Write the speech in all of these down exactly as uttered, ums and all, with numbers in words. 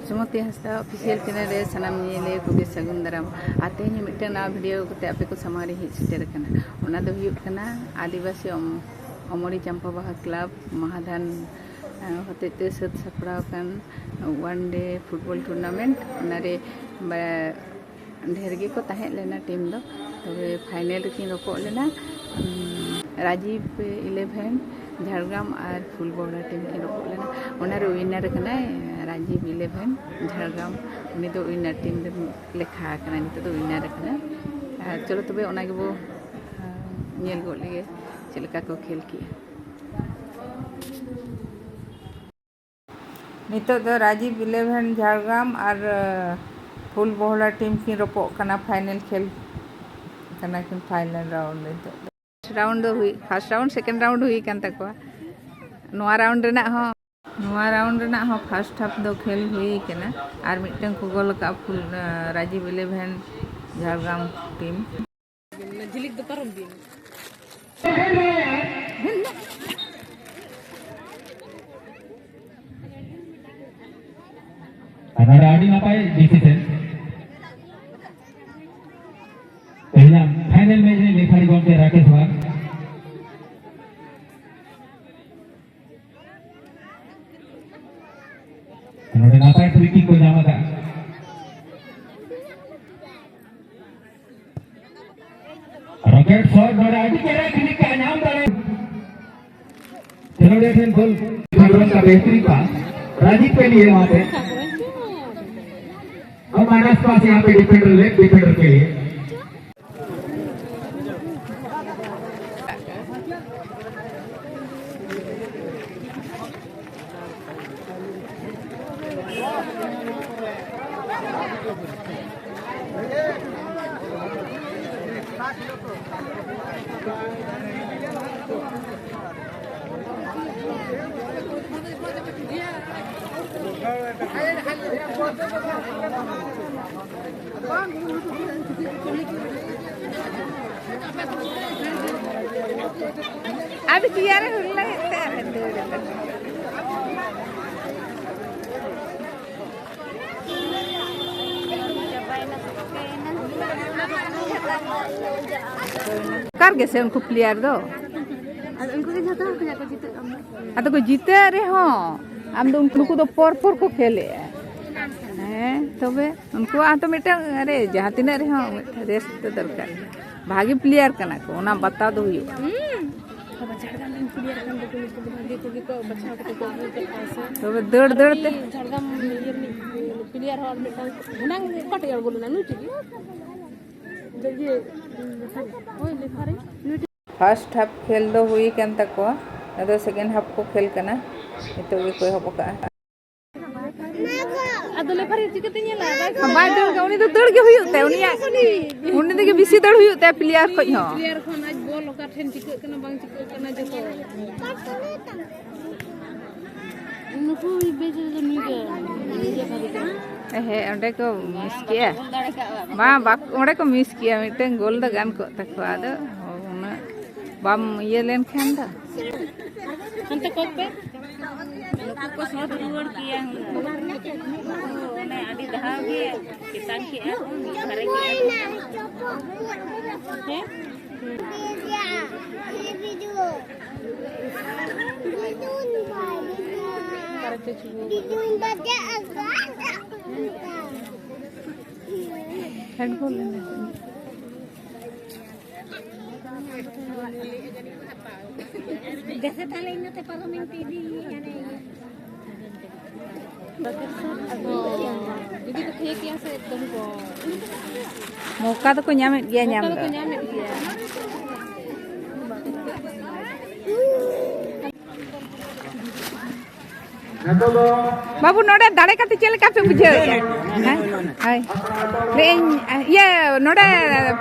ᱥᱩᱢᱚᱛᱤ ᱦᱟᱸᱥᱫᱟ official channel ᱨᱮ ᱥᱟᱱᱟᱢ ᱧᱮᱧᱮᱞᱤᱭᱟᱹ ᱠᱚᱜᱮ ᱥᱟᱹᱜᱩᱱ ᱫᱟᱨᱟᱢ᱾ ᱟᱨ ᱛᱮᱦᱮᱧ ᱢᱤᱫᱴᱟᱝ ᱱᱟᱣᱟ ᱵᱷᱤᱰᱤᱭᱳ ᱠᱟᱛᱮ ᱟᱯᱮ ᱠᱚ ᱥᱟᱢᱟᱝ ᱨᱮ ᱦᱮᱡ ᱥᱮᱴᱮᱨ ᱟᱠᱟᱱᱟ᱾ ᱚᱱᱟ ᱫᱚ ᱦᱩᱭᱩᱜ ᱠᱟᱱᱟ ᱟᱹᱫᱤᱵᱟᱹᱥᱤ ᱚᱢ-, ᱚᱢᱚᱨᱤ ᱪᱟᱢᱯᱟ ᱵᱟᱦᱟ ᱠᱞᱟᱵᱽ ᱢᱟᱦᱟᱫᱷᱟᱱ, ᱟᱸ, ᱦᱚᱛᱮᱡ ᱛᱮ ᱥᱟᱹᱛ ᱥᱟᱯᱲᱟᱣ ᱟᱠᱟᱱ ᱚᱣᱟᱱ ᱰᱮ ᱯᱷᱩᱴᱵᱚᱞ ᱴᱩᱨᱱᱟᱢᱮᱱᱴ᱾ ᱚᱱᱟᱨᱮ ᱵᱟ-, ᱰᱷᱮᱨ ᱜᱮᱠᱚ ᱛᱟᱦᱮᱸ ᱞᱮᱱᱟ ᱴᱤᱢ ᱫᱚ, ᱛᱚᱵᱮ ᱯᱷᱟᱭᱱᱮᱞ ᱨᱮᱠᱤᱱ ᱨᱚᱯᱚᱜ ᱞᱮᱱᱟ᱾ ᱩᱢ, ᱨᱟᱡᱤᱵᱽ ᱤᱞᱮᱵᱷᱮᱱ ᱡᱷᱟᱲᱜᱨᱟᱢ ᱟᱨ ᱯᱷᱩᱞᱵᱚᱦᱲᱟ ᱴᱤᱢ ᱠᱤᱱ ᱨᱚᱯᱚᱜ ᱞᱮᱱᱟ᱾ ᱚᱱᱟᱨᱮ ᱩᱭᱱᱟᱨ ᱠᱟᱱᱟᱭ ᱨᱟᱡᱤᱵᱽ ᱤᱞᱮᱵᱷᱮᱱ ᱡᱷᱟᱲᱜᱨᱟᱢ, ᱩᱱᱤ ᱫᱚ ᱩᱭᱱᱟᱨ ᱴᱤᱢ ᱨᱮ ᱞᱮᱠᱷᱟ ᱟᱠᱟᱱᱟᱭ, ᱱᱤᱛᱚᱜ ᱫᱚ ᱩᱭᱱᱟᱨ ᱟᱠᱟᱱᱟᱭ᱾ ᱟᱨ ᱪᱚᱞᱚ ᱛᱚᱵᱮ ᱚᱱᱟ ᱜᱮᱵᱚ, ᱟᱸ, ᱧᱮᱞ ᱜᱚᱫ ᱞᱮᱜᱮ ᱪᱮᱫ ᱞᱮᱠᱟ ᱠᱚ ᱠᱷᱮᱞ ᱠᱮᱜᱼᱟ᱾ ᱱᱤᱛᱚᱜ ᱫᱚ ᱨᱟᱡᱤᱵᱽ ᱤᱞᱮᱵᱷᱮᱱ ᱡᱷᱟᱲᱜᱨᱟᱢ ᱟᱨ, ᱟᱸ, ᱯᱷᱩᱞᱵᱚᱦᱲᱟ ᱴᱤᱢ ᱠᱤᱱ ᱨᱚᱯᱚᱜ ᱠᱟᱱᱟ, ᱯᱷᱟᱭᱱᱮᱞ ᱠᱷᱮᱞ ᱠᱟᱱᱟ ᱠᱤᱱ, ᱯᱷᱟᱭᱱᱮᱞ ᱨᱟᱣᱩᱱᱰ ᱱᱤᱛᱚᱜ ᱫᱚ᱾ ᱯᱷᱟᱥᱴ ᱨᱟᱣᱩᱱᱰ ᱫᱚ ᱦᱩᱭ, ᱯᱷᱟᱥᱴ ᱨᱟᱣᱩᱱᱰ, ᱥᱮᱠᱮᱱᱰ ᱨᱟᱣᱩᱱᱰ ᱦᱩᱭ ᱠᱟᱱ ᱛᱟᱠᱚᱣᱟ᱾ ᱱᱚᱣᱟ ᱨᱟᱣᱩᱱᱰ ᱨᱮᱱᱟᱜ ᱦᱚᱸ, ᱱᱚᱣᱟ ᱨᱟᱣᱩᱱᱰ ᱨᱮᱱᱟᱜ ᱦᱚᱸ ᱯᱷᱟᱥᱴ ᱦᱟᱯ ᱫᱚ ᱠᱷᱮᱞ ᱦᱩᱭ ᱠᱟᱱᱟ᱾ ᱟᱨ ᱢᱤᱫᱴᱟᱝ ᱠᱚ ᱜᱳᱞ ᱟᱠᱟᱫᱼᱟ ᱯᱷᱩᱞ-, ᱟᱸ, ᱨᱟᱡᱤᱵᱽ ᱤᱞᱮᱵᱷᱮᱱ ᱡᱷᱟᱲᱜᱨᱟᱢ ᱴᱤᱢ᱾ ᱡᱷᱤᱞᱤᱠ ᱫᱚ ᱯᱟᱨᱚᱢ ᱵᱤᱱ᱾ ᱟᱨ ᱱᱚᱰᱮ ᱟᱹᱰᱤ ᱱᱟᱯᱟᱭ ᱰᱤᱥᱤᱥᱮᱱ᱾ ᱛᱮᱦᱮᱧᱟᱜ ᱯᱷᱟᱭᱱᱮᱞ ᱢᱮᱪ ᱨᱮ ᱞᱮᱠᱷᱟᱨᱤ ᱜᱚᱢᱠᱮ ᱨᱟᱠᱮᱥ ᱵᱷᱟᱭ᱾ ᱱᱚᱰᱮ ᱱᱟᱯᱟᱭ ᱯᱷᱨᱤ ᱠᱤᱠ ᱠᱚ ᱧᱟᱢ ᱟᱠᱟᱫ᱾ ᱨᱚᱠᱮᱴ ᱥᱚᱴ ᱱᱚᱰᱮ ᱟᱹᱰᱤ ᱪᱮᱦᱨᱟ ᱠᱞᱤᱠ ᱠᱟᱜᱼᱟ, ᱧᱟᱢ ᱫᱟᱲᱮ᱾ ᱠᱷᱮᱞᱳᱰᱤᱭᱟᱹ ᱴᱷᱮᱱ ᱵᱚᱞ, ᱯᱷᱟᱨᱣᱟᱨᱰ ᱠᱟ ᱵᱮᱦᱛᱨᱤᱱ ᱯᱟᱥ, ᱨᱟᱡᱤᱵ ᱠᱮ ᱞᱤᱭᱮ ᱣᱟᱦᱟᱸ ᱯᱮ᱾ ᱟᱨ ᱢᱟᱭᱱᱟᱥ ᱯᱟᱥ ᱭᱟᱦᱟᱸ ᱯᱮ ᱰᱤᱯᱮᱱᱰᱟᱨ, ᱞᱮᱯᱷᱴ ᱰᱤᱯᱮᱱᱰᱟᱨ ᱠᱮ ᱞᱤᱭᱮ᱾ ᱟᱫᱚ ᱪᱮᱭᱟᱨ ᱨᱮ ᱦᱩᱨᱞᱟᱹ ᱦᱮᱡ ᱛᱮ ᱟᱨ ᱫᱟᱹᱲ ᱮᱫᱟ᱾ ᱚᱠᱟ ᱨᱮᱜᱮ ᱥᱮ ᱩᱱᱠᱩ ᱯᱞᱮᱭᱟᱨ ᱫᱚ? ᱟᱫᱚ ᱩᱱᱠᱩ ᱜᱮ ᱡᱷᱚᱛᱚ ᱦᱚᱲ ᱠᱷᱚᱱᱟᱜ ᱠᱚ ᱡᱤᱛᱟᱹᱜ ᱠᱟᱱᱟ᱾ ᱟᱫᱚ ᱠᱚ ᱡᱤᱛᱟᱹᱜ ᱨᱮᱦᱚᱸ, ᱟᱢ ᱫᱚ ᱩᱱᱠᱩ, ᱱᱩᱠᱩ ᱫᱚ ᱯᱚᱨ ᱯᱚᱨ ᱠᱚ ᱠᱷᱮᱞᱮᱜᱼᱟ᱾ ᱦᱮᱸ, ᱛᱚᱵᱮ ᱩᱱᱠᱩᱣᱟᱜ ᱦᱚᱸᱛᱚ ᱢᱤᱫᱴᱟᱝ, ᱟᱨᱮ, ᱡᱟᱦᱟᱸ ᱛᱤᱱᱟᱹᱜ ᱨᱮᱦᱚᱸ ᱢᱤᱫᱴᱟᱝ ᱨᱮᱥᱴ ᱫᱚ ᱫᱚᱨᱠᱟᱨ᱾ ᱵᱷᱟᱜᱮ ᱯᱞᱮᱭᱟᱨ ᱠᱟᱱᱟ ᱠᱚ, ᱚᱱᱟ ᱵᱟᱛᱟᱣ ᱫᱚ ᱦᱩᱭᱩᱜᱼᱟ᱾ ᱦᱩᱸ᱾ ᱵᱟᱵᱟ, ᱡᱷᱟᱲᱜᱨᱟᱢ ᱨᱮᱱ ᱯᱞᱮᱭᱟᱨ ᱠᱟᱱ ᱫᱚᱠᱚ, ᱱᱩᱠᱩ ᱫᱚ ᱵᱷᱟᱜᱮ ᱠᱚᱜᱮ ᱠᱚ ᱵᱟᱪᱷᱟᱣ ᱠᱟᱛᱮ ᱠᱚ ᱟᱹᱜᱩ ᱟᱠᱟᱫ ᱠᱚᱣᱟ ᱥᱮ᱾ ᱛᱚᱵᱮ ᱫᱟᱹᱲ ᱟᱨ ᱫᱟᱹᱲ ᱩᱱᱤ ᱛᱮ᱾ ᱡᱷᱟᱲᱜᱨᱟᱢ ᱤᱭᱟᱹ ᱨᱤᱱᱤᱡ ᱯᱞᱮᱭᱟᱨ ᱦᱚᱸ ᱟᱨ ᱢᱤᱫᱴᱟᱝ ᱦᱩᱱᱟᱹᱝ ᱚᱠᱟᱴᱷᱮᱡ ᱟᱬᱜᱚ ᱞᱮᱱᱟ ᱱᱩᱭ ᱴᱷᱮᱡ ᱜᱮ? ᱡᱮ ᱤᱭᱟᱹ, ᱦᱳᱭ, ᱞᱮᱯᱷᱟᱨᱤ᱾ ᱱᱩᱭ ᱴᱷᱮᱡ᱾ ᱯᱷᱟᱥᱴ ᱦᱟᱯ ᱠᱷᱮᱞ ᱫᱚ ᱦᱩᱭ ᱠᱟᱱ ᱛᱟᱠᱚᱣᱟ, ᱟᱫᱚ ᱥᱮᱠᱮᱱᱰ ᱦᱟᱯ ᱠᱚ ᱠᱷᱮᱞ ᱠᱟᱱᱟ, ᱱᱤᱛᱚᱜ ᱜᱮᱠᱚ ᱮᱦᱚᱵ ᱟᱠᱟᱫᱼᱟ᱾ ᱟᱫᱚ ᱞᱮᱯᱷᱟᱨᱤ ᱪᱤᱠᱟᱹᱛᱮ ᱧᱮᱞᱟ? ᱵᱟᱭ ᱫᱟᱹᱲ ᱠᱟᱜ, ᱩᱱᱤ ᱫᱚ ᱫᱟᱹᱲ ᱜᱮ ᱦᱩᱭᱩᱜ ᱛᱟᱭᱟ, ᱩᱱᱤᱭᱟᱜ, ᱩᱱᱤ ᱛᱮᱜᱮ ᱵᱮᱥᱤ ᱫᱟᱹᱲ ᱦᱩᱭᱩᱜ ᱛᱟᱭᱟ ᱯᱞᱮᱭᱟᱨ ᱠᱷᱚᱡ ᱦᱚᱸ᱾ ᱯᱞᱮᱭᱟᱨ ᱠᱷᱚᱱ ᱟᱡ ᱵᱚᱞ ᱚᱠᱟ ᱴᱷᱮᱱ ᱪᱤᱠᱟᱹᱜ ᱠᱟᱱᱟ ᱵᱟᱝ ᱪᱤᱠᱟᱹᱜ ᱠᱟᱱᱟ ᱡᱚᱛᱚ᱾ ᱱᱩᱠᱩ ᱵᱮᱡ ᱨᱮᱫᱚ ᱱᱩᱭ ᱜᱮ, ᱱᱩᱭ ᱜᱮ ᱵᱷᱟᱜᱮ ᱠᱟᱱᱟ᱾ ᱦᱮᱸ, ᱚᱸᱰᱮ ᱠᱚ ᱢᱤᱥ ᱠᱮᱜᱼᱟ᱾ ᱵᱟᱝ, ᱵᱟᱠ-, ᱚᱸᱰᱮ ᱠᱚ ᱢᱤᱥ ᱠᱮᱜᱼᱟ, ᱢᱤᱫᱴᱮᱱ ᱜᱳᱞ ᱫᱚ ᱜᱟᱱ ᱠᱚᱜ ᱛᱟᱠᱚᱣᱟ, ᱟᱫᱚ ᱩᱱᱟᱹᱜ ᱵᱟᱢ ᱤᱭᱟᱹ ᱞᱮᱱᱠᱷᱟᱱ ᱫᱚ᱾ ᱦᱟᱱᱛᱮ ᱠᱚᱭ ᱯᱮ᱾ ᱱᱩᱠᱩ ᱠᱚ ᱥᱚᱴ ᱨᱩᱣᱟᱹᱲ ᱠᱮᱭᱟ ᱦᱩᱱᱟᱹᱝ᱾ ᱱᱩᱠᱩ ᱚᱱᱮ ᱟᱹᱰᱤ ᱫᱷᱟᱣ ᱜᱮ ᱪᱮᱛᱟᱱ ᱠᱮᱜᱼᱟ ᱠᱚ, ᱢᱤᱫ ᱫᱷᱟᱨᱮ ᱠᱮᱜᱼᱟ ᱠᱚ᱾ ᱦᱮᱸ? ᱚᱠᱟᱨᱮ ᱪᱚ ᱪᱩᱜᱩ᱾ ᱦᱮᱰᱯᱷᱳᱱ ᱞᱮᱱᱟ᱾ ᱫᱮᱥᱮ ᱛᱟᱦᱞᱮ ᱤᱧ ᱱᱚᱛᱮ ᱯᱟᱨᱚᱢᱤᱧ ᱯᱮ ᱤᱫᱤᱭᱮᱭᱟ ᱦᱟᱱᱮ ᱤᱭᱟᱹ᱾ ᱡᱩᱫᱤ ᱠᱚ ᱛᱷᱤᱭᱟᱹ ᱠᱮᱭᱟ ᱥᱮ ᱮᱠᱫᱚᱢ ᱠᱚ᱾ ᱢᱚᱠᱟ ᱫᱚᱠᱚ ᱧᱟᱢᱮᱫ ᱜᱮᱭᱟ ᱧᱟᱢ ᱢᱚᱠᱟ ᱫᱚ᱾ ᱫᱚᱠᱚ ᱧᱟᱢᱮᱫ ᱜᱮᱭᱟ᱾ ᱵᱟᱹᱵᱩ, ᱱᱚᱰᱮ ᱫᱟᱲᱮ ᱠᱟᱛᱮ ᱪᱮᱫ ᱞᱮᱠᱟ ᱯᱮ ᱵᱩᱡᱷᱟᱹᱣᱮᱫᱼᱟ? ᱦᱮᱸ? ᱦᱳᱭ᱾ ᱞᱟᱹᱭᱟᱹᱧ, ᱤᱭᱟᱹ, ᱱᱚᱰᱮ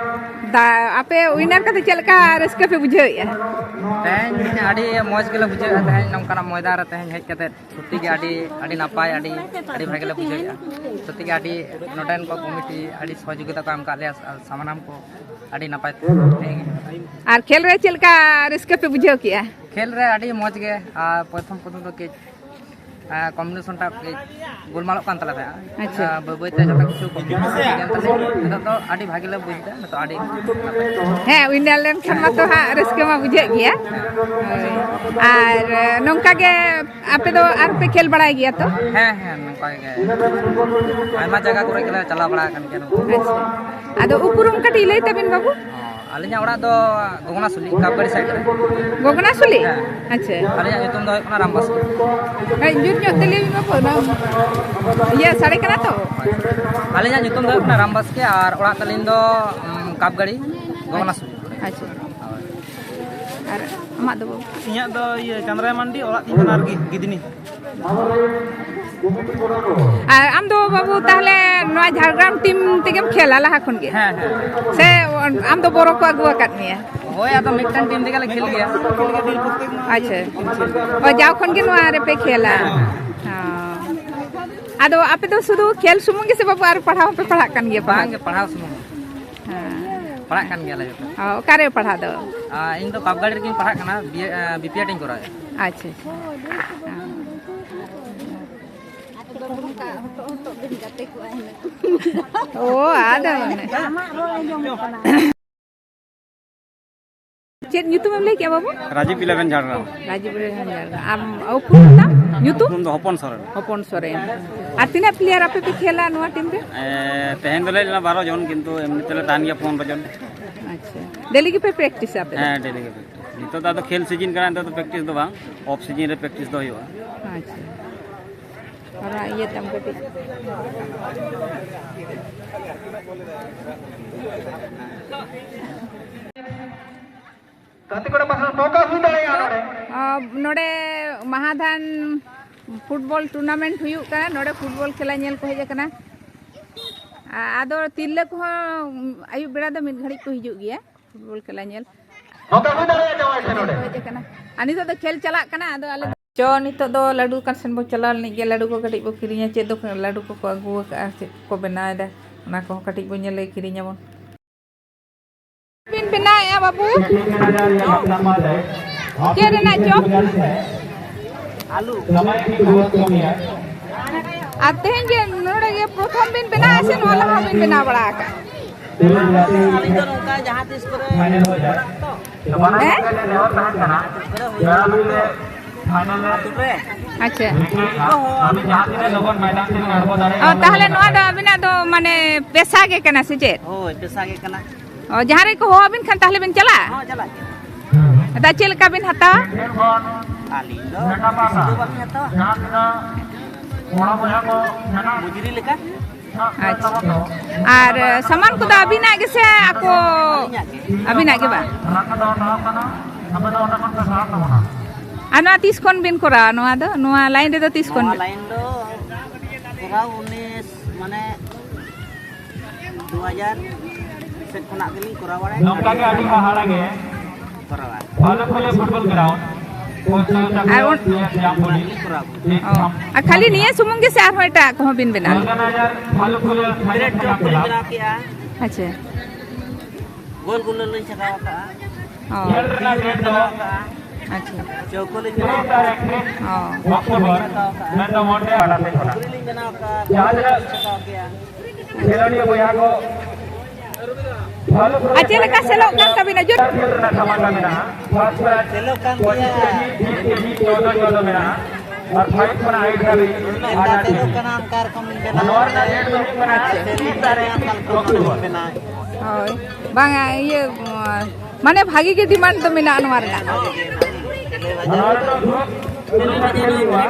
ᱛᱟ ᱟᱯᱮ ᱩᱭᱱᱟᱨ ᱠᱟᱛᱮ ᱪᱮᱫ ᱞᱮᱠᱟ ᱨᱟᱹᱥᱠᱟᱹ ᱯᱮ ᱵᱩᱡᱷᱟᱹᱣᱮᱫᱼᱟ? ᱛᱮᱦᱮᱧ ᱟᱹᱰᱤ ᱢᱚᱡᱽ ᱜᱮᱞᱮ ᱵᱩᱡᱷᱟᱹᱣᱮᱫᱼᱟ, ᱛᱮᱦᱮᱧ ᱱᱚᱝᱠᱟᱱᱟᱜ ᱢᱚᱭᱫᱟᱱ ᱨᱮ ᱛᱮᱦᱮᱧ ᱦᱮᱡ ᱠᱟᱛᱮ ᱥᱚᱛᱛᱤ ᱜᱮ ᱟᱹᱰᱤ, ᱟᱹᱰᱤ ᱱᱟᱯᱟᱭ, ᱟᱹᱰᱤ, ᱟᱹᱰᱤ ᱵᱷᱟᱜᱮ ᱞᱮ ᱵᱩᱡᱷᱟᱹᱣᱮᱫᱼᱟ᱾ ᱥᱚᱛᱛᱤ ᱜᱮ ᱟᱹᱰᱤ ᱱᱚᱰᱮᱱ ᱠᱚ ᱠᱚᱢᱤᱴᱤ ᱟᱹᱰᱤ ᱥᱚᱦᱚᱡᱳᱜᱤᱛᱟ ᱠᱚ ᱮᱢ ᱠᱟᱜ ᱞᱮᱭᱟ, ᱥᱟᱢᱟᱱᱟᱢ ᱠᱚ ᱟᱹᱰᱤ ᱱᱟᱯᱟᱭ ᱛᱮ ᱦᱮᱡ ᱜᱮ᱾ ᱟᱨ ᱠᱷᱮᱞ ᱨᱮ ᱪᱮᱫ ᱞᱮᱠᱟ ᱨᱟᱹᱥᱠᱟᱹ ᱯᱮ ᱵᱩᱡᱷᱟᱹᱣ ᱠᱮᱜᱼᱟ? ᱠᱷᱮᱞ ᱨᱮ ᱟᱹᱰᱤ ᱢᱚᱡᱽ ᱜᱮ, ᱟᱨ ᱯᱨᱚᱛᱷᱚᱢ ᱯᱨᱚᱛᱷᱚᱢ ᱫᱚ ᱠᱟᱹᱡ ᱠᱚᱢᱵᱤᱱᱮᱥᱚᱱ ᱴᱟ ᱠᱟᱹᱡ ᱜᱳᱞᱢᱟᱞᱚᱜ ᱠᱟᱱ ᱛᱟᱞᱮ ᱛᱟᱦᱮᱸᱜᱼᱟ᱾ ᱟᱪᱪᱷᱟ᱾ ᱟᱨ ᱵᱟᱹᱭ ᱵᱟᱹᱭ ᱛᱮ ᱡᱚᱛᱚ ᱠᱤᱪᱷᱩ ᱠᱚᱢᱵᱤᱱᱮᱥᱚᱱ ᱦᱩᱭ ᱮᱱ ᱛᱟᱞᱮᱭᱟ᱾ ᱱᱤᱛᱚᱜ ᱫᱚ ᱟᱹᱰᱤ ᱵᱷᱟᱜᱮ ᱞᱮ ᱵᱩᱡᱽ ᱮᱫᱟ, ᱱᱤᱛᱚᱜ ᱟᱹᱰᱤ ᱱᱟᱯᱟᱭ᱾ ᱦᱮᱸ, ᱩᱭᱱᱟᱨ ᱞᱮᱱᱠᱷᱟᱱ ᱢᱟᱛᱚ ᱦᱟᱸᱜ ᱨᱟᱹᱥᱠᱟᱹ ᱢᱟ ᱵᱩᱡᱷᱟᱹᱜ ᱜᱮᱭᱟ᱾ ᱦᱳᱭ᱾ ᱟᱨ ᱱᱚᱝᱠᱟ ᱜᱮ ᱟᱯᱮ ᱫᱚ ᱟᱨ ᱯᱮ ᱠᱷᱮᱞ ᱵᱟᱲᱟᱭ ᱜᱮᱭᱟ ᱛᱚ? ᱦᱮᱸ, ᱦᱮᱸ, ᱱᱚᱝᱠᱟ ᱜᱮ᱾ ᱟᱭᱢᱟ ᱡᱟᱭᱜᱟ ᱠᱚᱨᱮ ᱜᱮᱞᱮ ᱪᱟᱞᱟᱣ ᱵᱟᱲᱟ ᱟᱠᱟᱱ ᱜᱮᱭᱟ ᱱᱚᱝᱠᱟ᱾ ᱟᱪᱪᱷᱟ᱾ ᱟᱫᱚ ᱩᱯᱨᱩᱢ ᱠᱟᱹᱴᱤᱡ ᱞᱟᱹᱭ ᱛᱟᱵᱮᱱ ᱵᱟᱹᱵᱩ᱾ ᱚ, ᱟᱹᱞᱤᱧᱟᱜ ᱚᱲᱟᱜ ᱫᱚ ᱜᱚᱜᱱᱟᱥᱩᱞᱤ, ᱠᱟᱯᱜᱟᱲᱤ ᱥᱟᱭᱤᱰ ᱨᱮ᱾ ᱜᱚᱜᱱᱟᱥᱩᱞᱤ? ᱦᱮᱸ᱾ ᱟᱪᱪᱷᱟ᱾ ᱟᱹᱞᱤᱧᱟᱜ ᱧᱩᱛᱩᱢ ᱫᱚ ᱦᱩᱭᱩᱜ ᱠᱟᱱᱟ ᱨᱟᱢ ᱵᱟᱥᱠᱮ᱾ ᱦᱮᱸ, ᱡᱳᱨ ᱧᱚᱜ ᱛᱮ ᱞᱟᱹᱭ ᱵᱤᱱ ᱵᱟᱹᱵᱩ, ᱚᱱᱟ ᱤᱭᱟᱹ ᱥᱟᱰᱮ ᱠᱟᱱᱟ ᱛᱚ᱾ ᱟᱹᱞᱤᱧᱟᱜ ᱧᱩᱛᱩᱢ ᱫᱚ ᱦᱩᱭᱩᱜ ᱠᱟᱱᱟ ᱨᱟᱢ ᱵᱟᱥᱠᱮ ᱟᱨ ᱚᱲᱟᱜ ᱛᱟᱹᱞᱤᱧ ᱫᱚ, ᱩᱢ, ᱠᱟᱯᱜᱟᱲᱤ, ᱜᱚᱜᱱᱟᱥᱩᱞᱤ᱾ ᱟᱪᱪᱷᱟ᱾ ᱦᱳᱭ᱾ ᱟᱨ ᱟᱢᱟᱜ ᱫᱚ ᱵᱟᱹᱵᱩ? ᱤᱧᱟᱹᱜ ᱫᱚ ᱤᱭᱟᱹ ᱪᱟᱸᱫᱽᱨᱟᱭ ᱢᱟᱱᱰᱤ, ᱚᱲᱟᱜ ᱛᱤᱧ ᱠᱟᱱᱟ ᱟᱨᱠᱤ ᱜᱤᱫᱽᱱᱤ᱾ ᱟᱨ ᱟᱢ ᱫᱚ ᱵᱟᱹᱵᱩ ᱛᱟᱦᱞᱮ ᱱᱚᱣᱟ ᱡᱷᱟᱲᱜᱨᱟᱢ ᱴᱤᱢ ᱛᱮᱜᱮᱢ ᱠᱷᱮᱞᱟ ᱞᱟᱦᱟ ᱠᱷᱚᱱ ᱜᱮ? ᱦᱮᱸ, ᱦᱮᱸ᱾ ᱥᱮ ᱟᱢ ᱫᱚ ᱵᱚᱨᱚ ᱠᱚ ᱟᱹᱜᱩ ᱟᱠᱟᱫ ᱢᱮᱭᱟ? ᱦᱳᱭ, ᱟᱫᱚ ᱢᱤᱫᱴᱟᱝ ᱴᱤᱢ ᱛᱮᱜᱮ ᱞᱮ ᱠᱷᱮᱞ ᱜᱮᱭᱟ᱾ ᱟᱪᱪᱷᱟ᱾ ᱚ, ᱡᱟᱣ ᱠᱷᱚᱱ ᱜᱮ ᱱᱚᱣᱟ ᱨᱮᱯᱮ ᱠᱷᱮᱞᱟ? ᱦᱮᱸ᱾ ᱚ᱾ ᱟᱫᱚ ᱟᱯᱮ ᱫᱚ ᱥᱩᱫᱷᱩ ᱠᱷᱮᱞ ᱥᱩᱢᱩᱝ ᱜᱮ ᱥᱮ ᱵᱟᱹᱵᱩ ᱟᱨ ᱯᱟᱲᱦᱟᱣ ᱦᱚᱸᱯᱮ ᱯᱟᱲᱦᱟᱜ ᱠᱟᱱ ᱜᱮᱭᱟ? ᱵᱟᱝ ᱜᱮ, ᱯᱟᱲᱦᱟᱣ ᱥᱩᱢᱩᱝ᱾ ᱦᱮᱸ᱾ ᱯᱟᱲᱦᱟᱜ ᱠᱟᱱ ᱜᱮᱭᱟᱞᱮ ᱡᱚᱛᱚ᱾ ᱚ, ᱚᱠᱟᱨᱮ ᱯᱟᱲᱦᱟᱜ ᱫᱚ? ᱟ, ᱤᱧ ᱫᱚ ᱠᱟᱯᱜᱟᱲᱤ ᱨᱮᱜᱤᱧ ᱯᱟᱲᱦᱟᱜ ᱠᱟᱱᱟ, ᱵᱤᱭᱮ, ᱟ, ᱵᱤᱯᱤᱭᱟᱴ ᱤᱧ ᱠᱚᱨᱟᱣᱮᱫᱼᱟ᱾ ᱟᱪᱪᱷᱟ, ᱟᱪᱪᱷᱟ᱾ ᱚ, ᱟᱫᱚ ᱚᱱᱮ᱾ ᱪᱮᱫ ᱧᱩᱛᱩᱢᱮᱢ ᱞᱟᱹᱭ ᱠᱮᱜᱼᱟ ᱵᱟᱹᱵᱩ? ᱨᱟᱡᱤᱵᱽ ᱤᱞᱮᱵᱷᱮᱱ ᱡᱷᱟᱲᱜᱨᱟᱢ᱾ ᱨᱟᱡᱤᱵᱽ ᱤᱞᱮᱵᱷᱮᱱ ᱡᱷᱟᱲᱜᱨᱟᱢ᱾ ᱟᱢ ᱩᱯᱨᱩᱢ ᱛᱟᱢ? ᱧᱩᱛᱩᱢ? ᱩᱯᱨᱩᱢ ᱫᱚ ᱦᱚᱯᱚᱱ ᱥᱚᱨᱮᱱ᱾ ᱦᱚᱯᱚᱱ ᱥᱚᱨᱮᱱ᱾ ᱟᱨ ᱛᱤᱱᱟᱹᱜ ᱯᱞᱮᱭᱟᱨ ᱟᱯᱮ ᱯᱮ ᱠᱷᱮᱞᱟ ᱱᱚᱣᱟ ᱴᱤᱢ ᱨᱮ? ᱮ, ᱛᱮᱦᱮᱧ ᱫᱚᱞᱮ ᱦᱮᱡ ᱞᱮᱱᱟ ᱵᱟᱨᱚ ᱡᱚᱱ, ᱠᱤᱱᱛᱩ ᱮᱢᱱᱤ ᱛᱮᱞᱮ ᱛᱟᱦᱮᱱ ᱜᱮᱭᱟ ᱯᱚᱱᱨᱚ ᱡᱚᱱ᱾ ᱟᱪᱪᱷᱟ, ᱰᱮᱞᱤ ᱜᱮᱯᱮ ᱯᱨᱮᱠᱴᱤᱥᱟ ᱟᱯᱮ ᱫᱚ? ᱦᱮᱸ, ᱰᱮᱞᱤ ᱜᱮ ᱯᱨᱮᱠᱴᱤᱥ᱾ ᱱᱤᱛᱚᱜ ᱫᱚ ᱟᱫᱚ ᱠᱷᱮᱞ ᱥᱤᱡᱤᱱ ᱠᱟᱱᱟ, ᱱᱤᱛᱚᱜ ᱫᱚ ᱯᱨᱮᱠᱴᱤᱥ ᱫᱚ ᱵᱟᱝ, ᱚᱯᱷ ᱥᱤᱡᱤᱱ ᱨᱮ ᱯᱨᱮᱠᱴᱤᱥ ᱫᱚ ᱦᱩᱭᱩᱜᱼᱟ᱾ ᱟᱪᱪᱷᱟ, ᱚᱱᱟ ᱤᱭᱟᱹ ᱛᱟᱢ ᱠᱟᱹᱴᱤᱡ᱾ ᱜᱟᱛᱮ ᱠᱚᱲᱟ ᱯᱟᱥᱮ ᱯᱷᱳᱠᱟᱥ ᱦᱩᱭ ᱫᱟᱲᱮᱭᱟᱜᱼᱟ ᱱᱚᱰᱮ᱾ ᱟ, ᱱᱚᱰᱮ ᱢᱟᱦᱟᱫᱷᱟᱱ ᱯᱷᱩᱴᱵᱚᱞ ᱴᱩᱨᱱᱟᱢᱮᱱᱴ ᱦᱩᱭᱩᱜ ᱠᱟᱱᱟ, ᱱᱚᱰᱮ ᱯᱷᱩᱴᱵᱚᱞ ᱠᱷᱮᱞᱟ ᱧᱮᱞ ᱠᱚ ᱦᱮᱡ ᱟᱠᱟᱱᱟ᱾ ᱟ-, ᱟᱫᱚ ᱛᱤᱨᱞᱟᱹ ᱠᱚᱦᱚᱸ ᱟᱹᱭᱩᱵ ᱵᱮᱲᱟ ᱫᱚ ᱢᱤᱫ ᱜᱷᱟᱹᱲᱤᱡ ᱠᱚ ᱦᱤᱡᱩᱜ ᱜᱮᱭᱟ ᱯᱷᱩᱴᱵᱚᱞ ᱠᱷᱮᱞᱟ ᱧᱮᱞ᱾ ᱱᱚᱛᱮ ᱦᱩᱭ ᱫᱟᱲᱮᱭᱟᱜᱼᱟ ᱡᱟᱶᱟᱭ ᱴᱷᱮᱱ ᱱᱚᱰᱮ᱾ ᱦᱮᱡ ᱟᱠᱟᱱᱟ᱾ ᱟᱨ ᱱᱤᱛᱚᱜ ᱫᱚ ᱠᱷᱮᱞ ᱪᱟᱞᱟᱜ ᱠᱟᱱᱟ, ᱟᱫᱚ ᱟᱞᱮ ᱪᱚ ᱱᱤᱛᱚᱜ ᱫᱚ ᱞᱟᱹᱰᱩ ᱫᱚᱠᱟᱱ ᱥᱮᱱ ᱵᱚ ᱪᱟᱞᱟᱣ ᱞᱮᱱ ᱜᱮ, ᱞᱟᱹᱰᱩ ᱠᱚ ᱠᱟᱹᱴᱤᱡ ᱵᱚ ᱠᱤᱨᱤᱧᱟ, ᱪᱮᱫ ᱫᱚ ᱞᱟᱹᱰᱩ ᱠᱚᱠᱚ ᱟᱹᱜᱩ ᱟᱠᱟᱫᱼᱟ, ᱪᱮᱫ ᱠᱚ ᱵᱮᱱᱟᱣ ᱮᱫᱟ, ᱚᱱᱟ ᱠᱚᱦᱚᱸ ᱠᱟᱹᱴᱤᱡ ᱵᱚ ᱧᱮᱞ ᱠᱤᱨᱤᱧ ᱟᱵᱚᱱ᱾ ᱵᱤᱱ ᱵᱮᱱᱟᱣᱮᱫᱼᱟ ᱵᱟᱹᱵᱩ? ᱪᱮᱫ ᱨᱮᱱᱟᱜ ᱪᱚᱯ? ᱟᱨ ᱛᱮᱦᱮᱧ ᱜᱮ ᱱᱚᱰᱮ ᱜᱮ ᱯᱨᱚᱛᱷᱚᱢ ᱵᱤᱱ ᱵᱮᱱᱟᱣᱟ ᱥᱮ ᱱᱚᱣᱟ ᱞᱟᱦᱟ ᱵᱤᱱ ᱵᱮᱱᱟᱣ ᱵᱟᱲᱟ ᱟᱠᱟᱫᱼᱟ? ᱟᱹᱞᱤᱧ ᱫᱚ ᱱᱚᱝᱠᱟ ᱡᱟᱦᱟᱸ ᱛᱤᱥ ᱠᱚᱨᱮ ᱦᱮᱸ? ᱟᱹᱛᱩ ᱨᱮ ᱦᱩᱭᱩᱜᱼᱟ᱾ ᱟᱪᱪᱷᱟ᱾ ᱚ, ᱛᱟᱦᱚᱞᱮ ᱱᱚᱣᱟ ᱫᱚ ᱟᱹᱵᱤᱱᱟᱜ ᱫᱚ ᱢᱟᱱᱮ ᱯᱮᱥᱟ ᱜᱮ ᱠᱟᱱᱟ ᱥᱮ ᱪᱮᱫ? ᱦᱳᱭ, ᱯᱮᱥᱟ ᱜᱮ ᱠᱟᱱᱟ᱾ ᱚ, ᱡᱟᱦᱟᱸ ᱨᱮᱠᱚ ᱦᱚᱦᱚ ᱟᱹᱵᱤᱱ ᱠᱷᱟᱱ ᱛᱟᱦᱚᱞᱮ ᱵᱤᱱ ᱪᱟᱞᱟᱜᱼᱟ? ᱦᱚᱸ, ᱪᱟᱞᱟᱜ ᱜᱮ᱾ ᱟᱫᱚ ᱪᱮᱫ ᱞᱮᱠᱟ ᱵᱤᱱ ᱦᱟᱛᱟᱣᱟ? ᱟᱹᱞᱤᱧ ᱫᱚ ᱵᱮᱥᱤ ᱫᱚ ᱵᱟᱹᱞᱤᱧ ᱦᱟᱛᱟᱣᱟ᱾ ᱢᱚᱡᱽᱨᱤ ᱞᱮᱠᱟ᱾ ᱟᱪᱪᱷᱟ᱾ ᱟᱨ ᱥᱟᱢᱟᱱ ᱠᱚᱫᱚ ᱟᱹᱵᱤᱱᱟᱜ ᱜᱮᱥᱮ ᱟᱠᱚ? ᱟᱹᱞᱤᱧᱟᱜ ᱜᱮ᱾ ᱟᱹᱵᱤᱱᱟᱜ ᱜᱮ ᱵᱟᱝ? ᱟᱨ ᱱᱚᱣᱟ ᱛᱤᱥ ᱠᱷᱚᱱ ᱵᱤᱱ ᱠᱚᱨᱟᱣᱟ ᱱᱚᱣᱟ ᱫᱚ? ᱱᱚᱣᱟ line ᱨᱮᱫᱚ ᱛᱤᱥ ᱠᱷᱚᱱ ᱱᱚᱣᱟ ᱵᱤᱱ? Line ᱫᱚ ᱠᱚᱨᱟᱣ ᱩᱱᱤᱥ, ᱢᱟᱱᱮ, ᱫᱩ ᱦᱟᱡᱟᱨ ᱥᱮᱫ ᱠᱷᱚᱱᱟᱜ ᱜᱮᱞᱤᱧ ᱠᱚᱨᱟᱣ ᱵᱟᱲᱟᱭᱟ᱾ ᱱᱚᱝᱠᱟ ᱜᱮ ᱟᱹᱰᱤ ᱦᱟᱦᱟᱲᱟ ᱜᱮ᱾ ᱠᱚᱨᱟᱣᱟ᱾ ᱵᱷᱟᱞᱩᱠᱷᱩᱞᱤ football ground, ᱯᱚᱧᱪᱟᱭᱮᱛ ᱟᱨ ᱚᱱ- ᱡᱟᱢᱵᱩᱞᱤ᱾ ᱚ, ᱟᱨ ᱠᱷᱟᱹᱞᱤ ᱱᱤᱭᱟᱹ ᱥᱩᱢᱩᱝ ᱜᱮ ᱥᱮ ᱟᱨᱦᱚᱸ ᱮᱴᱟᱜ ᱠᱚᱦᱚᱸ ᱵᱤᱱ ᱵᱮᱱᱟᱣᱟ? Organiser ᱵᱷᱟᱞᱩᱠᱷᱩᱞᱤ ᱢᱟᱭᱱᱟᱴ club. ᱵᱮᱱᱟᱣ ᱠᱮᱜᱼᱟ᱾ ᱟᱪᱪᱷᱟ᱾ ᱜᱳᱞ ᱜᱳᱞ ᱞᱤᱧ ᱪᱷᱟᱠᱟᱣ ᱠᱟᱜᱼᱟ᱾ ᱚ᱾ ᱠᱷᱮᱞ ᱨᱮᱱᱟᱜ date ᱫᱚ ᱟᱪᱪᱷᱟ᱾ ᱪᱳᱠᱳ ᱞᱤᱧ ᱛᱤᱨᱤᱥ ᱛᱟᱹᱨᱤᱠᱷ ᱚ᱾ ᱚᱠᱴᱳᱵᱚᱨ, ᱢᱮᱱᱫᱚ ᱢᱚᱱᱰᱮ ᱵᱟᱰᱟ ᱥᱮᱫ ᱠᱷᱚᱱᱟᱜ᱾ ᱥᱩᱠᱨᱤ ᱞᱤᱧ ᱵᱮᱱᱟᱣ ᱠᱟᱜᱼᱟ᱾ ᱡᱟᱦᱟᱸ ᱛᱤᱱᱟᱹᱜ ᱪᱷᱟᱠᱟᱣ ᱠᱮᱜᱼᱟ᱾ ᱠᱷᱮᱞᱳᱰᱤᱭᱟᱹ ᱵᱚᱭᱦᱟ ᱠᱚ, ᱟᱨ ᱪᱮᱫ ᱞᱮᱠᱟ ᱥᱮᱞᱚᱜ ᱠᱟᱱ ᱛᱟᱵᱤᱱᱟ? ᱡᱳᱨ? ᱠᱷᱮᱞ ᱨᱮᱱᱟᱜ ᱥᱟᱢᱟᱱ ᱢᱮᱱᱟᱜᱼᱟ᱾ First prize ᱥᱮᱞᱚᱜ ᱠᱟᱱ ᱯᱚᱸᱪᱤᱥ ᱜᱮᱭᱟ᱾ ᱠᱮᱡᱤ, ᱵᱤᱥ ᱠᱮᱡᱤ, ᱪᱳᱫᱽᱫᱳ ᱪᱳᱫᱽᱫᱳ ᱢᱮᱱᱟᱜᱼᱟ᱾ ᱟᱨ five ᱠᱷᱚᱱᱟᱜ eight ᱫᱷᱟᱹᱵᱤᱡ ᱩᱱᱟᱹᱜ ᱟᱡᱟᱫ ᱫᱟᱲᱮ ᱜᱮ᱾ ᱠᱟᱱᱟ, ᱚᱱᱠᱟ ᱨᱚᱠᱚᱢ ᱵᱮᱱᱟᱣ ᱱᱚᱣᱟ ᱨᱮᱱᱟᱜ ᱠᱟᱛᱮ date ᱫᱚ ᱦᱩᱭᱩᱜ ᱠᱟᱱᱟ ᱥᱮᱨᱮᱧ ᱛᱤᱨᱤᱥ ᱛᱟᱹᱨᱤᱠᱷ ᱛᱟᱨᱤᱠᱷ ᱚᱠᱴᱳᱵᱚᱨ᱾ ᱦᱳᱭ᱾ ᱵᱟᱝᱟ, ᱤᱭᱟᱹ, ᱢᱟᱱᱮ ᱵᱷᱟᱜᱤ ᱜᱮ demand ᱫᱚ ᱢᱮᱱᱟᱜᱼᱟ ᱱᱚᱣᱟ ᱨᱮᱱᱟᱜ᱾ ᱱᱚᱣᱟ ᱨᱮᱫᱚ group ᱛᱤᱱᱟᱹᱜ ᱠᱷᱮᱞ ᱦᱩᱭᱩᱜᱼᱟ?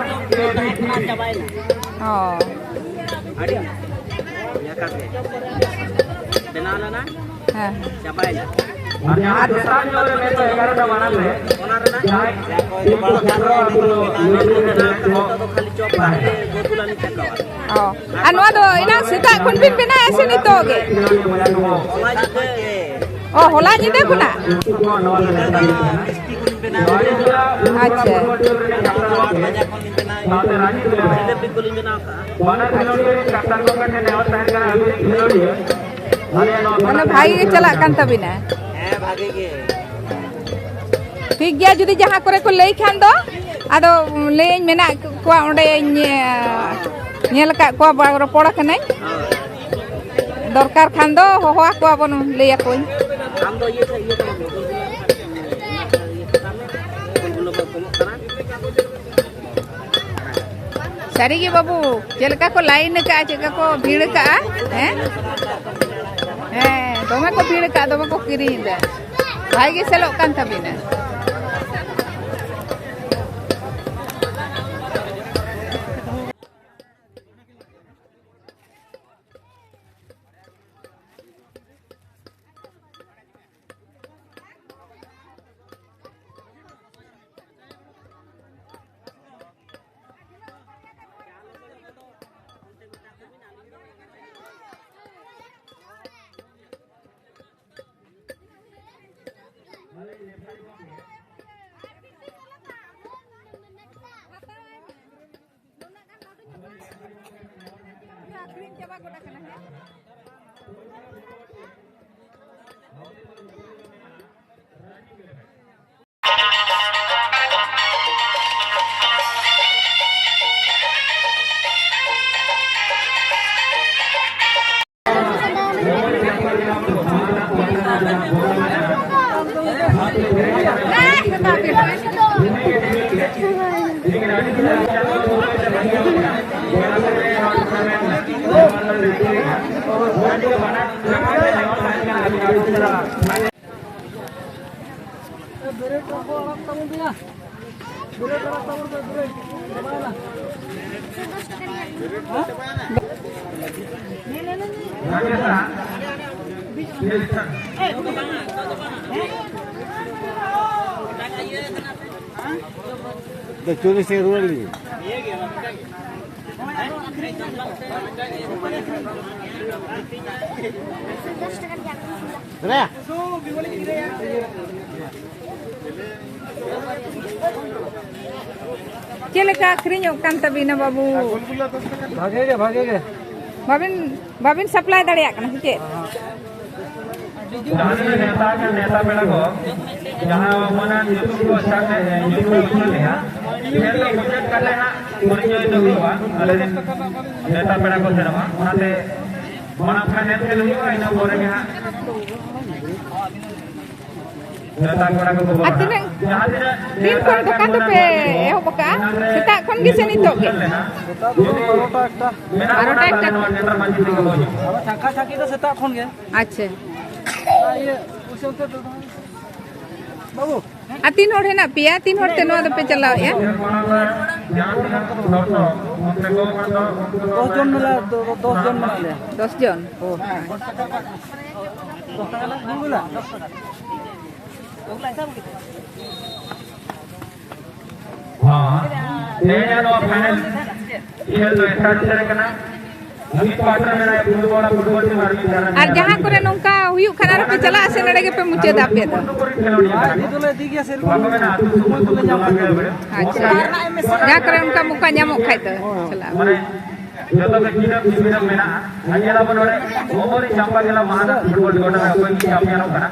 ᱚ᱾ ᱟᱹᱰᱤ ᱡᱟᱠᱟᱛ ᱜᱮ ᱵᱮᱱᱟᱣ ᱞᱮᱱᱟ, ᱦᱮᱸ᱾ ᱪᱟᱵᱟᱭᱮᱱᱟ᱾ ᱟᱨ ᱡᱟᱦᱟᱸ ᱫᱚᱥᱟᱨ ᱧᱚᱜ ᱨᱮ ᱢᱮᱱᱫᱚ ᱮᱜᱟᱨᱚᱴᱟ ᱢᱟᱲᱟᱝ ᱨᱮ ᱡᱟᱦᱟᱸᱭ ᱛᱤᱸᱜᱩ ᱡᱟᱣᱨᱟ ᱩᱱᱠᱩ ᱫᱚ ᱞᱩᱛᱩᱨ ᱨᱮ ᱢᱮᱱᱟᱜ ᱠᱚ ᱛᱟᱦᱮᱸᱫ᱾ ᱚ᱾ ᱟᱨ ᱱᱚᱣᱟ ᱫᱚ ᱮᱱᱟᱝ ᱥᱮᱛᱟᱜ ᱠᱷᱚᱱ ᱵᱤᱱ ᱵᱮᱱᱟᱣᱮᱫᱼᱟ ᱥᱮ ᱱᱤᱛᱚᱜ ᱜᱮ? ᱚ, ᱦᱚᱞᱟ ᱧᱤᱫᱟᱹ ᱠᱷᱚᱱᱟᱜ? ᱟᱪᱪᱷᱟ᱾ ᱢᱟᱱᱮ ᱵᱷᱟᱜᱮ ᱜᱮ ᱪᱟᱞᱟᱜ ᱠᱟᱱ ᱛᱟᱵᱤᱱᱟ? ᱦᱮᱸ, ᱵᱷᱟᱜᱮ ᱜᱮ᱾ ᱴᱷᱤᱠ ᱜᱮᱭᱟ, ᱡᱩᱫᱤ ᱡᱟᱦᱟᱸ ᱠᱚᱨᱮ ᱠᱚ ᱞᱟᱹᱭ ᱠᱷᱟᱱ ᱫᱚ ᱟᱫᱚ ᱞᱟᱹᱭᱟᱹᱧ, ᱢᱮᱱᱟᱜ ᱠᱚᱣᱟ ᱚᱸᱰᱮᱧ, ᱧᱮᱞ ᱟᱠᱟᱫ ᱠᱚᱣᱟ, ᱵᱟ-, ᱨᱚᱯᱚᱲ ᱟᱠᱟᱱᱟᱹᱧ᱾ ᱫᱚᱨᱠᱟᱨ ᱠᱷᱟᱱ ᱫᱚ ᱦᱚᱦᱚ ᱟᱠᱚᱣᱟ ᱵᱚᱱ, ᱞᱟᱹᱭ ᱟᱠᱚᱣᱟᱹᱧ᱾ ᱟᱢ ᱫᱚ ᱤᱭᱟᱹ ᱥᱮ ᱤᱭᱟᱹ ᱠᱟᱱᱟ, ᱜᱩᱞ ᱜᱩᱞ ᱥᱮ ᱤᱭᱟᱹ ᱠᱟᱱᱟ, ᱜᱩᱞ ᱜᱩᱞ ᱵᱟᱵᱟ ᱠᱚᱢᱚᱜ ᱠᱟᱱᱟ᱾ ᱥᱟᱹᱨᱤ ᱜᱮ ᱵᱟᱹᱵᱩ, ᱪᱮᱫ ᱞᱮᱠᱟ ᱠᱚ ᱞᱟᱭᱤᱱ ᱟᱠᱟᱫᱼᱟ, ᱪᱮᱫ ᱞᱮᱠᱟ ᱠᱚ ᱵᱷᱤᱲ ᱟᱠᱟᱫᱼᱟ, ᱦᱮᱸ? ᱦᱮᱸ, ᱫᱚᱢᱮ ᱠᱚ ᱵᱷᱤᱲ ᱟᱠᱟᱫᱼᱟ, ᱫᱚᱢᱮ ᱠᱚ ᱠᱤᱨᱤᱧ ᱮᱫᱟ᱾ ᱵᱷᱟᱜᱮ ᱜᱮ ᱥᱮᱞᱚᱜ ᱠᱟᱱ ᱛᱟᱵᱤᱱᱟ᱾ ᱟᱹᱠᱷᱨᱤᱧ ᱪᱟᱵᱟ ᱜᱚᱫ ᱟᱠᱟᱱᱟ, ᱦᱮᱸ? ᱫᱚ ᱪᱚᱞᱞᱤᱥ ᱴᱟᱠᱟ ᱨᱩᱣᱟᱹᱲ ᱞᱟᱹᱜᱤᱫ᱾ ᱨᱮ᱾ ᱪᱮᱫ ᱞᱮᱠᱟ ᱟᱹᱠᱷᱨᱤᱧᱚᱜ ᱠᱟᱱ ᱛᱟᱹᱵᱤᱱᱟ ᱵᱟᱹᱵᱩ? ᱵᱷᱟᱜᱮ ᱜᱮ, ᱵᱷᱟᱜᱮ ᱜᱮ᱾ ᱵᱟᱵᱤᱱ, ᱵᱟᱵᱤᱱ ᱥᱟᱯᱞᱟᱭ ᱫᱟᱲᱮᱭᱟᱜ ᱠᱟᱱᱟ ᱥᱮ ᱪᱮᱫ? ᱡᱟᱦᱟᱸ ᱛᱤᱱᱟᱹᱜ ᱱᱮᱣᱛᱟ ᱟᱠᱟᱱ ᱱᱮᱣᱛᱟ ᱯᱮᱲᱟ ᱠᱚ, ᱡᱟᱦᱟᱸ ᱢᱟᱱᱮ ᱧᱩᱛᱩᱢ ᱠᱚ ᱥᱟᱵ ᱞᱮᱫ, ᱧᱩᱛᱩᱢ ᱠᱚ ᱩᱪᱷᱟᱹᱱ ᱞᱮᱫᱼᱟ, ᱠᱷᱮᱞ ᱫᱚ ᱢᱩᱪᱟᱹᱫ ᱠᱟᱛᱮ ᱦᱟᱸᱜ ᱯᱚᱨᱤᱪᱚᱭ ᱫᱚ ᱦᱩᱭᱩᱜᱼᱟ᱾ ᱟᱞᱮ ᱨᱮᱱ ᱱᱮᱣᱛᱟ ᱯᱮᱲᱟ ᱠᱚ ᱥᱮᱱᱚᱜᱼᱟ, ᱚᱱᱟᱛᱮ ᱢᱟᱲᱟᱝ ᱯᱷᱟᱭᱱᱮᱞ ᱠᱷᱮᱞ ᱦᱩᱭᱩᱜᱼᱟ, ᱤᱱᱟᱹ ᱯᱚᱨᱮ ᱜᱮ ᱦᱟᱸᱜ ᱱᱮᱣᱛᱟ ᱯᱮᱲᱟ ᱠᱚᱠᱚ ᱵᱚᱞᱚᱱᱟ᱾ ᱟᱨ ᱛᱤᱱᱟᱹᱜ ᱡᱟᱦᱟᱸ ᱛᱤᱱᱟᱹᱜ ᱛᱤᱱ ᱱᱮᱣᱛᱟ ᱠᱷᱚᱱ ᱟᱠᱟᱱ ᱫᱚᱠᱟᱱ ᱢᱟᱹᱱ ᱫᱚᱯᱮ ᱟᱨ ᱮᱦᱚᱵ ᱟᱠᱟᱫᱼᱟ? ᱚᱱᱟ ᱨᱮ ᱥᱮᱛᱟᱜ ᱠᱷᱚᱱ ᱜᱮ ᱥᱮ ᱱᱤᱛᱚᱜ ᱜᱮ? ᱥᱮᱴᱮᱨ ᱞᱮᱱᱟ᱾ ᱥᱮᱛᱟᱜ ᱫᱚ ᱵᱟᱨᱚᱴᱟ ᱮᱠᱴᱟ᱾ ᱢᱮᱱᱟᱜ ᱵᱟᱨᱚᱴᱟ ᱵᱚᱱᱟ ᱮᱠᱴᱟ ᱛᱟᱦᱞᱮ ᱱᱚᱣᱟ ᱠᱷᱚᱱ᱾ ᱱᱮᱛᱟᱨ ᱢᱟᱹᱡᱷᱤ ᱛᱮᱠᱚ ᱦᱤᱡᱩᱜᱼᱟ᱾ ᱟᱫᱚ ᱪᱷᱟᱠᱟ ᱪᱷᱟᱠᱤ ᱫᱚ ᱥᱮᱛᱟᱜ ᱠᱷᱚᱱ ᱜᱮ᱾ ᱟᱪᱪᱷᱟ᱾ ᱟᱨ ᱤᱭᱟᱹ, ᱯᱩᱭᱥᱟᱹ ᱚᱱᱛᱮ ᱫᱚ ᱵᱟᱹᱵᱩ᱾ ᱟᱨ ᱛᱤᱱ ᱦᱚᱲ ᱦᱮᱱᱟᱜ ᱯᱮᱭᱟ? ᱛᱤᱱ ᱦᱚᱲ ᱛᱮ ᱱᱚᱣᱟ ᱫᱚᱯᱮ ᱪᱟᱞᱟᱣᱮᱫᱼᱟ? ᱫᱚᱥ ᱡᱚᱱ ᱢᱮᱱᱟᱜ, ᱫᱚ-, ᱫᱚᱥ ᱡᱚᱱ ᱢᱮᱱᱟᱜ ᱞᱮᱭᱟ᱾ ᱫᱚᱥ ᱡᱚᱱ? ᱚ᱾ ᱫᱚᱥ ᱴᱟᱠᱟ ᱞᱟᱜᱟᱜ ᱠᱟᱱᱟ᱾ ᱦᱚᱸ᱾ ᱛᱮᱦᱮᱧᱟᱜ ᱱᱚᱣᱟ ᱯᱷᱟᱭᱱᱮᱞ ᱠᱷᱮᱞ ᱫᱚ ᱮᱥᱴᱟᱨᱴ ᱥᱮᱴᱮᱨ ᱠᱟᱱᱟ᱾ ᱢᱤᱫ ᱯᱟᱦᱴᱟ ᱨᱮ ᱢᱮᱱᱟᱭᱟ ᱯᱷᱩᱴᱵᱚᱞ, ᱯᱷᱩᱴᱵᱚᱞ ᱴᱤᱢ ᱟᱨ ᱢᱤᱫ ᱫᱷᱟᱨᱮ ᱨᱮ ᱟᱨ ᱢᱮᱱᱟᱭᱟ ᱡᱟᱦᱟᱸ ᱠᱚᱨᱮ ᱱᱚᱝᱠᱟ ᱦᱩᱭᱩᱜ ᱠᱷᱟᱱ ᱟᱨᱚ ᱯᱮ ᱪᱟᱞᱟᱜᱼᱟ ᱥᱮ ᱱᱚᱰᱮ ᱜᱮᱯᱮ ᱢᱩᱪᱟᱹᱫᱟ ᱟᱯᱮ ᱫᱚ? ᱵᱟᱝ, ᱤᱫᱤ ᱫᱚᱞᱮ ᱤᱫᱤ ᱜᱮᱭᱟ, ᱥᱮᱨᱚᱠᱚᱢ ᱵᱟᱠᱚ ᱢᱮᱱᱟ, ᱟᱹᱛᱩ ᱥᱚᱢᱚᱭ ᱠᱚᱞᱮ ᱧᱟᱢ ᱠᱷᱟᱱ ᱫᱚ᱾ ᱟᱪᱪᱷᱟ᱾ ᱡᱟᱦᱟᱸ ᱠᱚᱨᱮ ᱚᱱᱠᱟ ᱢᱚᱠᱟ ᱧᱟᱢᱚᱜ ᱠᱷᱟᱡ ᱫᱚ ᱪᱟᱞᱟᱜᱼᱟ᱾ ᱢᱟᱱᱮ ᱡᱚᱛᱚ ᱜᱮ ᱪᱤᱱᱦᱟᱹᱯ ᱪᱤᱱᱦᱟᱹᱯ ᱢᱮᱱᱟᱜᱼᱟ᱾ ᱟᱨ ᱧᱮᱞ ᱟᱵᱚᱱ ᱱᱚᱰᱮ ᱢᱚᱦᱚᱢᱚᱫᱤ ᱪᱟᱢᱯᱟ ᱜᱮᱞᱟ ᱢᱟᱦᱟᱱᱟ ᱯᱷᱩᱴᱵᱚᱞ ᱴᱩᱨᱱᱟᱢᱮᱱᱴ ᱚᱠᱚᱭ ᱠᱤᱱ ᱪᱟᱢᱯᱤᱭᱟᱱᱚᱜ ᱠᱟᱱᱟ᱾